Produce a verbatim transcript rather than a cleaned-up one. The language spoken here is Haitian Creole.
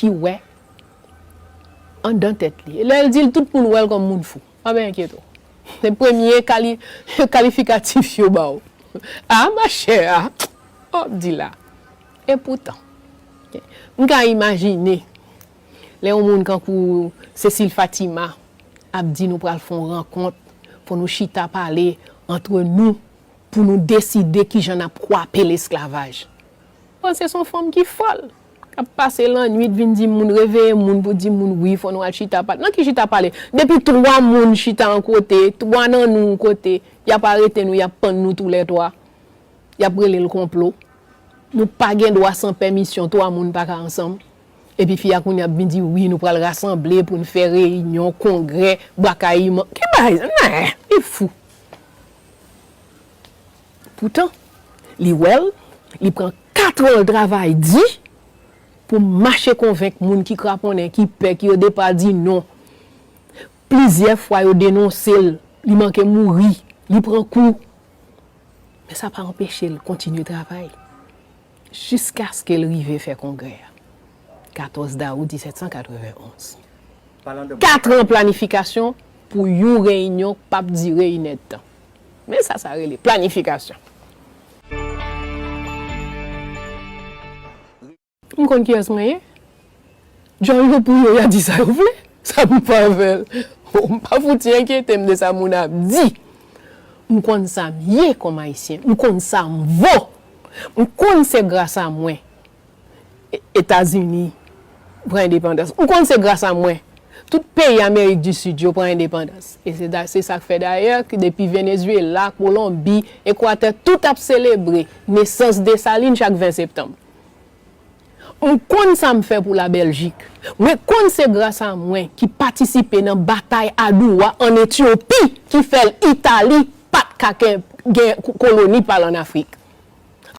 ki wè anndan tèt li. E lè l di l, tout moun wè l kòm moun fou. Pa byen enkyete w. Se premye kali-, kalifikatif yo ba w. A, machè, a, w ap di la. E poutan, m ka imajine lè yon moun kankou Cécile Fatima ap di nou pral fè yon rankont, fò nou chita pale antre nou pou nou deside kijan n ap kwape lesklavaj. Bon, se yon fanm ki fòl, k ap pase lannwit vin di moun, reveye moun pou di moun, wi, fò nou al chita pale. Nan ki chita pale? Depi twa moun chita yon kote, twa nan nou yon kote, y ap arete nou, y ap pann nou toulètwa, y ap rele l konplo. Nou pa gen dwa san pèmisyon, twa moun pa ka ansanm. Epi fi a kounye a ap vin di, wi, nou pral rasanble pou n fè reyinyon, kongrè, bakayiman. Ki bagay sa? Nan, li fou. Poutan, li wè l, li pran katran l travay di pou mache konvenk moun ki kraponnen, ki pè, ki odepa di non. Plizyè fwa yo denonse l, li manke mouri, li pran kou. Men sa pa anpeche l kontinye travay jiskaske l rive fè kongrè a, katòz dawou disèt san katrevenn onz. Katran planifikasyon pou yon reyinyon k p ap dire inèdtan. Men sa sa rele planifikasyon. M konn kiyès mwen ye. Djòl yo pou yo, y a di sa yo vle. Sa m fè avè l? Oh, m pa fouti enkyete m de sa moun ap di. M konn sa m ye kòm Ayisyen. M konn sa m vo. M konn se gras a mwen E-, Etazini pran endepandans. M konn se gras a mwen. Tout peyi Amerik di Sid yo pran endepandans. E se da-, se sa k fè dayè ke depi Venezuela, Kolonbi, Ekwatè, tout ap selebre nesans Desalin chak ven septanm. M konn sa m fè pou Labèljik. Mwen konn se gras a mwen ki patisipe nan batay Adoua ann Etyopi ki fè l Itali pa t ka ken-, gen ko-, koloni pa l ann Afrik.